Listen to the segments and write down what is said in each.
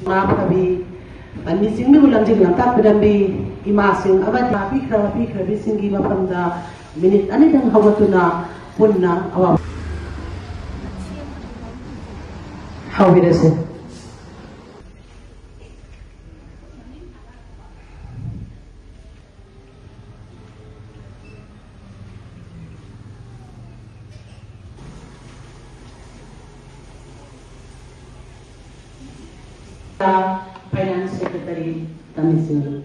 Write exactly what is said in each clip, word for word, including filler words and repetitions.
ꯏꯃꯥ ꯐꯕꯤ, ꯃꯤꯁꯤꯡꯕꯨ ꯂꯝꯖꯤꯡ ꯂꯝꯇꯥꯛꯄꯤꯔꯝꯕꯤ ꯏꯃꯥꯁꯤꯡ ꯑꯃꯗꯤ ꯄꯤꯈ꯭ꯔꯕ ꯄꯤꯈ꯭ꯔꯕꯤꯁꯤꯡꯒꯤ ꯃꯐꯝꯗ ꯃꯤꯅꯤꯠ ꯑꯅꯤꯗꯪ ꯍꯧꯒꯠꯇꯨꯅ ꯄꯨꯟꯅ ꯑꯋꯥ ꯍꯧꯕꯤꯔꯁꯤ꯫ Finance Secretary ꯇꯝꯃꯤꯁꯤꯡ꯫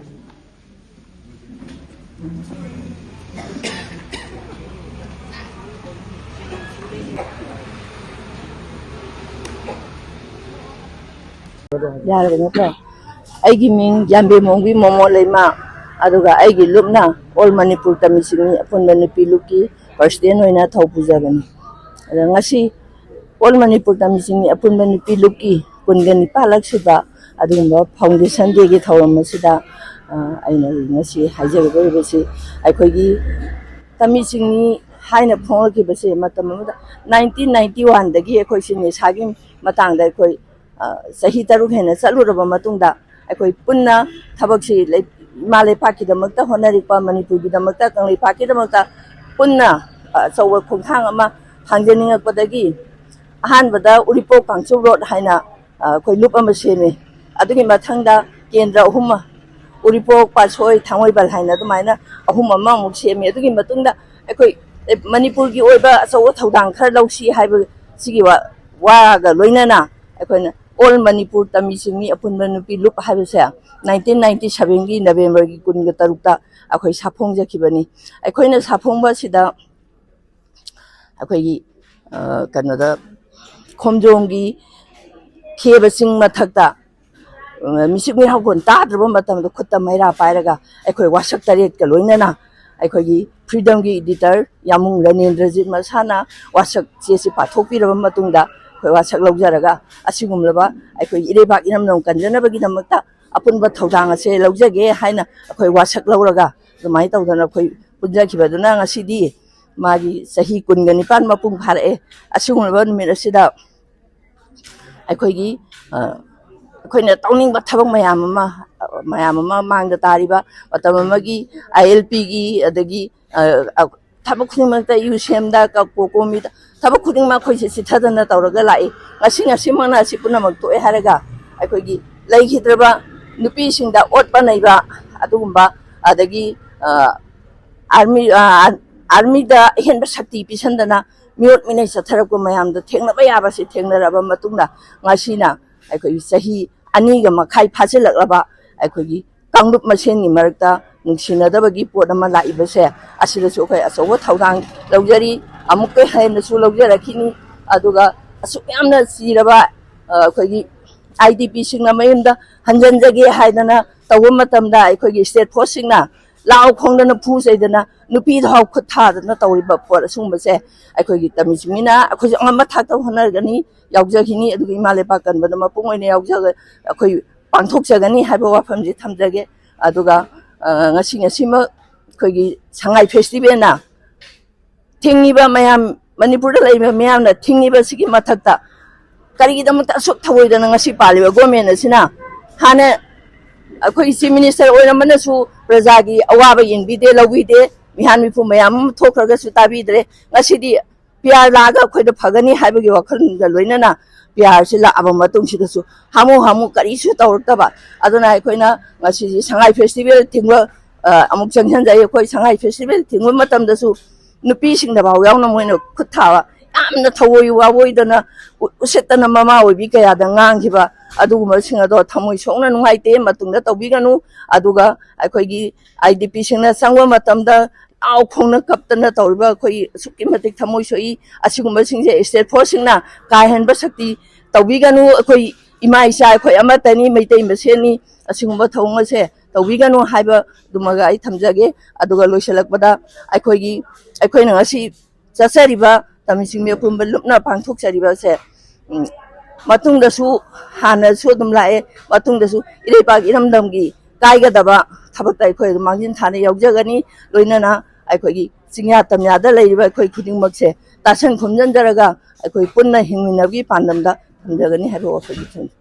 ꯌꯥꯔꯕ ꯅꯠꯇ꯭ꯔꯣ? ꯑꯩꯒꯤ ꯃꯤꯡ ꯌꯥꯝꯕꯦꯝꯃꯣꯡꯕꯤ ꯃꯣꯃꯣ ꯂꯩꯃ, ꯑꯗꯨꯒ ꯑꯩꯒꯤ ꯂꯨꯞꯅ ꯑꯣꯜ ꯃꯅꯤꯄꯨꯔ ꯇꯝꯃꯤꯁꯤꯡꯒꯤ ꯑꯄꯨꯟꯕ ꯅꯨꯄꯤ ꯂꯨꯞꯀꯤ ꯄ꯭ꯔꯁꯤꯗꯦꯟ ꯑꯣꯏꯅ ꯊꯧ ꯄꯨꯖꯕꯅꯤ꯫ ꯑꯗ ꯉꯁꯤ ꯑꯣꯜ ꯃꯅꯤꯄꯨꯔ ꯇꯝꯃꯤꯁꯤꯡꯒꯤ ꯑꯄꯨꯟꯕ ꯅꯨꯄꯤ ꯂꯨꯞꯀꯤ ꯀꯨꯟꯒ ꯅꯤꯄꯥꯜꯂꯛ ꯁꯨꯕ ꯑꯗꯨꯒꯨꯝꯕ ꯐꯥꯎꯟꯗꯦꯁꯟ ꯗꯦꯒꯤ ꯊꯧꯔꯝ ꯑꯁꯤꯗ, ꯑ, ꯑꯩꯅ ꯉꯁꯤ ꯍꯥꯏꯖꯒꯗꯧꯔꯤꯕꯁꯤ, ꯑꯩꯈꯣꯏꯒꯤ ꯇꯝꯃꯤꯁꯤꯡꯅꯤ ꯍꯥꯏꯅ ꯐꯣꯡꯂꯛꯈꯤꯕꯁꯦ ꯃꯇꯝ ꯑꯃꯗ ꯅꯥꯏꯟꯇꯤꯟ ꯅꯥꯏꯟꯇꯤ ꯋꯥꯟꯗꯒꯤ ꯑꯩꯈꯣꯏꯁꯤ ꯅꯤꯁꯥꯒꯤ ꯃꯇꯥꯡꯗ ꯑꯩꯈꯣꯏ, ꯑ, ꯆꯍꯤ ꯇꯔꯨꯛ ꯍꯦꯟꯅ ꯆꯠꯂꯨꯔꯕ ꯃꯇꯨꯡꯗ, ꯑꯩꯈꯣꯏ ꯄꯨꯟꯅ ꯊꯕꯛꯁꯤ ꯂꯩ-, ꯏꯃꯥ ꯂꯩꯄꯥꯛꯀꯤꯗꯃꯛꯇ ꯍꯣꯠꯅꯔꯛꯄ, ꯃꯅꯤꯄꯨꯔꯒꯤꯗꯃꯛꯇ, ꯀꯪꯂꯩꯄꯥꯛꯀꯤꯗꯃꯛꯇ ꯄꯨꯟꯅ, ꯑ, ꯑꯆꯧꯕ ꯈꯣꯡꯊꯥꯡ ꯑꯃ ꯊꯥꯡꯖꯅꯤꯡꯉꯛꯄꯗꯒꯤ ꯑꯍꯥꯟꯕꯗ ꯎꯔꯤꯄꯣꯛ ꯀꯥꯡꯆꯨꯞ ꯔꯣꯗ ꯍꯥꯏꯅ, ꯑ, ꯑꯩꯈꯣꯏ ꯂꯨꯞ ꯑꯃ ꯁꯦꯝꯃꯦ꯫ ꯑꯗꯨꯒꯤ ꯃꯊꯪꯗ ꯀꯦꯟꯗ꯭ꯔ ꯑꯍꯨꯝ ꯑꯃ, ꯎꯔꯤꯄꯣꯛ, ꯄꯥꯠꯁꯣꯏ, ꯊꯥꯡꯃꯩꯕꯟ ꯍꯥꯏꯅ ꯑꯗꯨꯃꯥꯏꯅ ꯑꯍꯨꯝ ꯑꯃꯃꯨꯛ ꯁꯦꯝꯃꯦ꯫ ꯑꯗꯨꯒꯤ ꯃꯇꯨꯡꯗ ꯑꯩꯈꯣꯏ, ꯑꯦ, ꯃꯅꯤꯄꯨꯔꯒꯤ ꯑꯣꯏꯕ ꯑꯆꯧꯕ ꯊꯧꯗꯥꯡ ꯈꯔ ꯂꯧꯁꯤ ꯍꯥꯏꯕ ꯁꯤꯒꯤ ꯋꯥ-, ꯋꯥꯒ ꯂꯣꯏꯅꯅ ꯑꯩꯈꯣꯏꯅ ꯑꯣꯜ ꯃꯅꯤꯄꯨꯔ ꯇꯝꯃꯤꯁꯤꯡꯒꯤ ꯑꯄꯨꯟꯕ ꯅꯨꯄꯤ ꯂꯨꯞ ꯍꯥꯏꯕꯁꯦ ꯅꯥꯏꯟꯇꯤꯟ ꯅꯥꯏꯟꯇꯤ ꯁꯚꯦꯟꯒꯤ ꯅꯕꯦꯝꯕꯔꯒꯤ ꯀꯨꯟꯒ ꯇꯔꯨꯛꯇ ꯑꯩꯈꯣꯏ ꯁꯥꯐꯣꯡꯖꯈꯤꯕꯅꯤ꯫ ꯑꯩꯈꯣꯏꯅ ꯁꯥꯐꯣꯡꯕ ꯑꯁꯤꯗ ꯑꯩꯈꯣꯏꯒꯤ, ꯑ, ꯀꯩꯅꯣꯗ, ꯈꯣꯝꯖꯣꯝꯒꯤ ꯈꯦꯕ ꯆꯤꯡ ꯃꯊꯛꯇ, ꯑ, ꯃꯤꯆꯤꯛ ꯃꯤꯔꯥꯎꯈꯣꯟ ꯇꯥꯗ꯭ꯔꯕ ꯃꯇꯝꯗ ꯈꯨꯠꯇ ꯃꯩꯔꯥ ꯄꯥꯏꯔꯒ ꯑꯩꯈꯣꯏ ꯋꯥꯁꯛ ꯇꯔꯦꯠꯀ ꯂꯣꯏꯅꯅ ꯑꯩꯈꯣꯏꯒꯤ ꯐ꯭ꯔꯤꯗꯝꯒꯤ ꯏꯗꯤꯇꯔ ꯌꯥꯃꯨꯡ ꯔꯅꯦꯟꯗ꯭ꯔꯖꯤꯠ ꯃꯁꯥꯅ ꯋꯥꯁꯛ ꯆꯦꯁꯤ ꯄꯥꯊꯣꯛꯄꯤꯔꯕ ꯃꯇꯨꯡꯗ ꯑꯩꯈꯣꯏ ꯋꯥꯁꯛ ꯂꯧꯖꯔꯒ ꯑꯁꯤꯒꯨꯝꯂꯕ ꯑꯩꯈꯣꯏ ꯏꯔꯩꯕꯥꯛ ꯏꯔꯝꯗꯝ ꯀꯟꯖꯅꯕꯒꯤꯗꯃꯛꯇ ꯑꯄꯨꯟꯕ ꯊꯧꯗꯥꯡ ꯑꯁꯦ ꯂꯧꯖꯒꯦ ꯍꯥꯏꯅ ꯑꯩꯈꯣꯏ ꯋꯥꯁꯛ ꯂꯧꯔꯒ ꯑꯗꯨꯃꯥꯏꯅ ꯇꯧꯗꯅ ꯑꯩꯈꯣꯏ ꯄꯨꯟꯖꯈꯤꯕꯗꯨꯅ ꯉꯁꯤꯗꯤ ꯃꯥꯒꯤ ꯆꯍꯤ ꯀꯨꯟꯒ ꯅꯤꯄꯥꯟ ꯃꯄꯨꯡ ꯐꯥꯔꯛꯑꯦ꯫ ꯑꯁꯤꯒꯨꯝꯂꯕ ꯅꯨꯃꯤꯠ ꯑꯁꯤꯗ ꯑꯩꯈꯣꯏꯒꯤ, ꯑ, ꯑꯩꯈꯣꯏꯅ ꯇꯧꯅꯤꯡꯕ ꯊꯕꯛ ꯃꯌꯥꯝ ꯑꯃ, ꯃꯌꯥꯝ ꯑꯃ ꯃꯥꯡꯗ ꯇꯥꯔꯤꯕ ꯃꯇꯝ ꯑꯃꯒꯤ ꯑꯥꯏ ꯑꯦꯜ ꯄꯤꯒꯤ, ꯑꯗꯒꯤ, ꯑ, ꯑ, ꯊꯕꯛ ꯈꯨꯗꯤꯡꯃꯛꯇ ꯌꯨ ꯁꯦꯝꯗ, ꯀ-, ꯀꯣꯀꯣꯃꯤꯗ, ꯊꯕꯛ ꯈꯨꯗꯤꯡꯃꯛ ꯑꯩꯈꯣꯏꯁꯦ ꯆꯤꯊꯗꯅ ꯇꯧꯔꯒ ꯂꯥꯛꯏ꯫ ꯉꯁꯤ, ꯉꯁꯤꯃꯛꯅ ꯑꯁꯤ ꯄꯨꯝꯅꯃꯛ ꯊꯣꯛꯑꯦ ꯍꯥꯏꯔꯒ ꯑꯩꯈꯣꯏꯒꯤ ꯂꯩꯈꯤꯗ꯭ꯔꯕ ꯅꯨꯄꯤꯁꯤꯡꯗ ꯑꯣꯠꯄ ꯅꯩꯕ ꯑꯗꯨꯒꯨꯝꯕ, ꯑꯗꯒꯤ, ꯑ, ꯑꯥꯔꯃꯤ, ꯑ, ꯑꯥꯔꯃꯤꯗ ꯑꯍꯦꯟꯕ ꯁꯛꯇꯤ ꯄꯤꯁꯟꯗꯅ ꯃꯤꯑꯣꯠ ꯃꯤꯅꯩ ꯆꯠꯊꯔꯛꯄ ꯃꯌꯥꯝꯗꯣ ꯊꯦꯡꯅꯕ ꯌꯥꯕꯁꯤ ꯊꯦꯡꯅꯔꯕ ꯃꯇꯨꯡꯗ ꯉꯁꯤꯅ ꯑꯩꯈꯣꯏꯒꯤ ꯆꯍꯤ ꯑꯅꯤꯒ ꯃꯈꯥꯏ ꯐꯥꯖꯤꯜꯂꯛꯂꯕ ꯑꯩꯈꯣꯏꯒꯤ ꯀꯥꯡꯂꯨꯞ ꯃꯁꯦꯟꯒꯤ ꯃꯔꯛꯇ ꯅꯨꯡꯁꯤꯅꯗꯕꯒꯤ ꯄꯣꯠ ꯑꯃ ꯂꯥꯛꯏꯕꯁꯦ, ꯑꯁꯤꯗꯁꯨ ꯑꯩꯈꯣꯏ ꯑꯆꯧꯕ ꯊꯧꯗꯥꯡ ꯂꯧꯖꯔꯤ꯫ ꯑꯃꯨꯛꯀ ꯍꯦꯟꯅꯁꯨ ꯂꯧꯖꯔꯛꯈꯤꯅꯤ꯫ ꯑꯗꯨꯒ ꯑꯁꯨꯛ ꯌꯥꯝꯅ ꯆꯤꯔꯕ, ꯑ, ꯑꯩꯈꯣꯏꯒꯤ ꯑꯥꯏ ꯗꯤ ꯄꯤꯁꯤꯡꯅ ꯃꯌꯨꯝꯗ ꯍꯟꯖꯟꯖꯒꯦ ꯍꯥꯏꯗꯅ ꯇꯧꯕ ꯃꯇꯝꯗ ꯑꯩꯈꯣꯏꯒꯤ ꯁ꯭ꯇꯦꯠ ꯐꯣꯔꯁꯁꯤꯡꯅ ꯂꯥꯎ ꯈꯣꯡꯗꯅ ꯐꯨ ꯆꯩꯗꯅ ꯅꯨꯄꯤꯗ ꯍꯥꯎ ꯈꯨꯠ ꯊꯥꯗꯅ ꯇꯧꯔꯤꯕ ꯄꯣꯠ ꯑꯁꯤꯒꯨꯝꯕꯁꯦ ꯑꯩꯈꯣꯏꯒꯤ ꯇꯝꯃꯤꯁꯤꯡꯅ ꯑꯩꯈꯣꯏꯁꯨ ꯑꯉꯝꯕ ꯊꯥꯛꯇ ꯍꯣꯠꯅꯒꯅꯤ, ꯌꯥꯎꯖꯈꯤꯅꯤ꯫ ꯑꯗꯨꯒ ꯏꯃꯥ ꯂꯩꯕꯥꯛ ꯀꯟꯕꯗ ꯃꯄꯨꯡ ꯑꯣꯏꯅ ꯌꯥꯎꯖꯒ-, ꯑꯩꯈꯣꯏ ꯄꯥꯡꯊꯣꯛꯆꯒꯅꯤ ꯍꯥꯏꯕ ꯋꯥꯐꯝꯁꯤ ꯊꯝꯖꯒꯦ꯫ ꯑꯗꯨꯒ, ꯑ, ꯉꯁꯤ, ꯉꯁꯤꯃꯛ ꯑꯩꯈꯣꯏꯒꯤ ꯁꯉꯥꯏ ꯐꯦꯁꯇꯤꯚꯦꯜꯅ ꯊꯤꯡꯉꯤꯕ ꯃꯌꯥꯝ, ꯃꯅꯤꯄꯨꯔꯗ ꯂꯩꯔꯤꯕ ꯃꯤꯌꯥꯝꯅ ꯊꯤꯡꯉꯤꯕꯁꯤꯒꯤ ꯃꯊꯛꯇ ꯀꯔꯤꯒꯤꯗꯃꯛꯇ ꯑꯁꯨꯛ ꯊꯑꯣꯏꯗꯅ ꯉꯁꯤ ꯄꯥꯜꯂꯤꯕ ꯒꯣꯔꯃꯦꯟ ꯑꯁꯤꯅ? ꯍꯥꯟꯅ ꯑꯩꯈꯣꯏ ꯆꯤꯐ ꯃꯤꯅꯤꯁꯇꯔ ꯑꯣꯏꯔꯝꯕꯅꯁꯨ ꯄ꯭ꯔꯖꯥꯒꯤ ꯑꯋꯥꯕ ꯌꯦꯡꯕꯤꯗꯦ, ꯂꯧꯕꯤꯗꯦ꯫ ꯃꯤꯍꯥꯟ ꯃꯤꯄꯨ ꯃꯌꯥꯝ ꯑꯃ ꯊꯣꯛꯈ꯭ꯔꯒꯁꯨ ꯇꯥꯕꯤꯗ꯭ꯔꯦ꯫ ꯉꯁꯤꯗꯤ ꯄꯤ ꯑꯥꯔ ꯂꯥꯛꯑꯒ ꯑꯩꯈꯣꯏꯗ ꯐꯒꯅꯤ ꯍꯥꯏꯕꯒꯤ ꯋꯥꯈꯜꯒ ꯂꯣꯏꯅꯅ ꯄꯤ ꯑꯥꯔꯁꯤ ꯂꯥꯛꯑꯕ ꯃꯇꯨꯡꯁꯤꯗꯁꯨ ꯍꯥꯃꯨ ꯍꯥꯃꯨ ꯀꯔꯤꯁꯨ ꯇꯧꯔꯛꯇꯕ꯫ ꯑꯗꯨꯅ ꯑꯩꯈꯣꯏꯅ ꯉꯁꯤꯁꯤ ꯁꯉꯥꯏ ꯐꯦꯁꯇꯤꯚꯦꯜ ꯊꯤꯡꯕ, ꯑ, ꯑꯃꯨꯛ ꯆꯪꯁꯤꯟꯖꯩ꯫ ꯑꯩꯈꯣꯏ ꯁꯉꯥꯏ ꯐꯦꯁꯇꯤꯚꯦꯜ ꯊꯤꯡꯕ ꯃꯇꯝꯗꯁꯨ ꯅꯨꯄꯤꯁꯤꯡꯗ ꯐꯥꯎ ꯌꯥꯎꯅ ꯃꯣꯏꯅ ꯈꯨꯠ ꯊꯥꯕ, ꯌꯥꯝꯅ ꯊꯑꯣꯏ ꯋꯥꯑꯣꯏꯗꯅ ꯎ-, ꯎꯁꯤꯠꯇꯅ ꯃꯃꯥ ꯑꯣꯏꯕꯤ ꯀꯌꯥꯗ ꯉꯥꯡꯈꯤꯕ ꯑꯗꯨꯒꯨꯝꯕꯁꯤꯡ ꯑꯗꯣ ꯊꯃꯣꯏ ꯁꯣꯛꯅ ꯅꯨꯡꯉꯥꯏꯇꯦ, ꯃꯇꯨꯡꯗ ꯇꯧꯕꯤꯒꯅꯨ꯫ ꯑꯗꯨꯒ ꯑꯩꯈꯣꯏꯒꯤ ꯑꯥꯏ ꯗꯤ ꯄꯤꯁꯤꯡꯅ ꯆꯪꯕ ꯃꯇꯝꯗ ꯂꯥꯎ ꯈꯣꯡꯅ ꯀꯞꯇꯅ ꯇꯧꯔꯤꯕ ꯑꯩꯈꯣꯏ ꯑꯁꯨꯛꯀꯤ ꯃꯇꯤꯛ ꯊꯃꯣꯏ ꯁꯣꯛꯏ꯫ ꯑꯁꯤꯒꯨꯝꯕꯁꯤꯡꯁꯦ ꯁ꯭ꯇꯦꯠ ꯐꯣꯔꯁꯁꯤꯡꯅ ꯀꯥ ꯍꯦꯟꯕ ꯁꯛꯇꯤ ꯇꯧꯕꯤꯒꯅꯨ꯫ ꯑꯩꯈꯣꯏ ꯏꯃꯥ ꯏꯆꯥ ꯑꯩꯈꯣꯏ ꯑꯃꯠꯇꯅꯤ, ꯃꯩꯇꯩ ꯃꯁꯦꯟꯅꯤ, ꯑꯁꯤꯒꯨꯝꯕ ꯊꯧꯑꯣꯡ ꯑꯁꯦ ꯇꯧꯕꯤꯒꯅꯨ ꯍꯥꯏꯕꯗꯨꯃꯒ ꯑꯩ ꯊꯝꯖꯒꯦ꯫ ꯑꯗꯨꯒ ꯂꯣꯏꯁꯤꯜꯂꯛꯄꯗ ꯑꯩꯈꯣꯏꯒꯤ, ꯑꯩꯈꯣꯏꯅ ꯉꯁꯤ ꯆꯠꯆꯔꯤꯕ ꯇꯝꯃꯤꯁꯤꯡ ꯃꯤꯄꯨꯝꯕ ꯂꯨꯞꯅ ꯄꯥꯡꯊꯣꯛꯆꯔꯤꯕꯁꯦ, ꯎꯝ, ꯃꯇꯨꯡꯗꯁꯨ, ꯍꯥꯟꯅꯁꯨ ꯑꯗꯨꯝ ꯂꯥꯛꯑꯦ, ꯃꯇꯨꯡꯗꯁꯨ ꯏꯔꯩꯄꯥꯛ ꯏꯔꯝꯗꯝꯒꯤ ꯀꯥꯏꯒꯗꯕ ꯊꯕꯛꯇ ꯑꯩꯈꯣꯏ ꯑꯗꯨꯝ ꯃꯥꯡꯖꯤꯟ ꯊꯥꯅ ꯌꯥꯎꯖꯒꯅꯤ꯫ ꯂꯣꯏꯅꯅ ꯑꯩꯈꯣꯏꯒꯤ ꯆꯤꯡꯌꯥ ꯇꯝꯌꯥꯗ ꯂꯩꯔꯤꯕ ꯑꯩꯈꯣꯏ ꯈꯨꯗꯤꯡꯃꯛꯁꯦ ꯇꯥꯁꯟ ꯈꯣꯝꯖꯤꯟꯖꯔꯒ ꯑꯩꯈꯣꯏ ꯄꯨꯟꯅ ꯍꯤꯡꯃꯤꯟꯅꯕꯒꯤ ꯄꯥꯟꯗꯝꯗ ꯊꯝꯖꯒꯅꯤ ꯍꯥꯏꯕ ꯋꯥꯐꯝꯗꯨ ꯊꯝꯖꯩ꯫